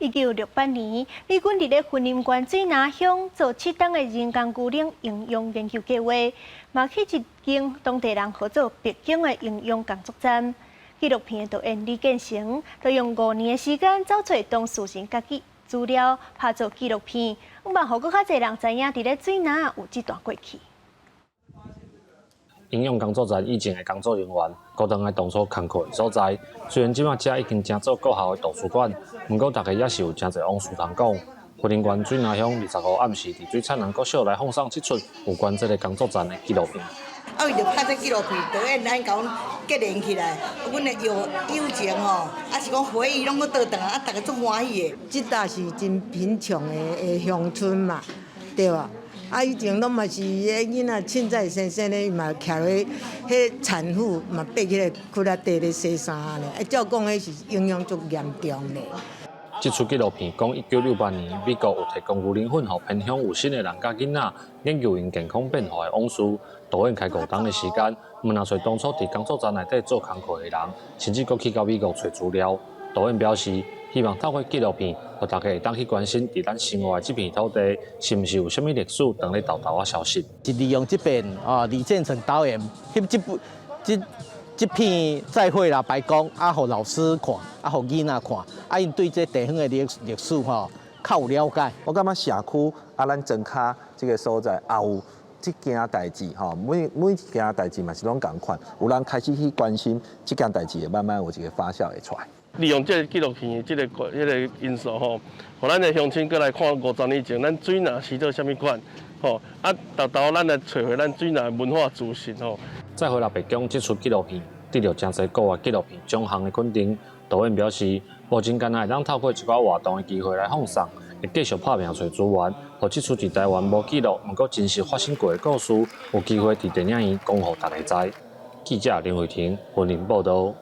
1968年，美軍佇咧雲林縣水林鄉做7冬的人工牛奶營養研究計劃，嘛去一間當地人號做白宮的營養工作站。紀錄片的導演李建成，就用5年的時間走揣當事人家己資料，拍做紀錄片，希望予閣較濟人知影佇咧水林有這段過去。營養工作站以前的工作人員，閣轉來當初工課的所在。雖然這馬遮已經成做國校的圖書館，毋過大家猶是有誠濟往事通講。雲林縣水林鄉25暗時，佇水燦南國小來放送這齣有關這個工作站的紀錄片。啊，伊就拍這紀錄片，導演咱共阮結連起來，阮的友友情吼，抑是講回憶攏閣倒轉來，啊，逐家足歡喜的。這搭是真貧窮的鄉村嘛，對無？啊，以前攏嘛是彼囡仔凊彩生生咧，嘛徛咧，彼產婦嘛爬起來窟仔底咧洗衫咧。啊，照講彼是營養足嚴重咧。這齣紀錄片講，1968年美國有提供牛奶粉予偏鄉有心的人佮囡仔，研究𪜶健康變化的往事。導演開5冬的時間，毋但揣當初佇工作站內底做工課的人，甚至閣去到美國揣資料。導演表示，希望透過紀錄片，予大家會當去關心佇咱生活的這片土地，是毋是有啥物歷史當咧沓沓仔消失。是利用這邊啊，李建成導演翕這部這這片再會啦白宮，啊，予老師看，啊，予囡仔看，啊，𪜶對這地方的歷史吼較有了解。我感覺社區啊，咱莊跤這个所在也有這件代誌吼，每一件代誌嘛是攏仝款，有人開始去關心這件代誌，慢慢有一個發酵會出來。利用這个紀錄片的這个彼个因素吼，予咱的鄉親閣來看50年前咱水林是做啥物款，吼啊，沓沓咱來揣回咱水林的文化自信吼。再會啦白宮這齣紀錄片得著誠濟國外紀錄片獎項的肯定。導演表示，目前敢若會當透過一寡活動的機會來放送，會繼續拍拚揣資源，予這齣佇台灣無記錄，毋過真實發生過的故事，有機會佇電影院講予大家知。記者林慧婷雲林報導。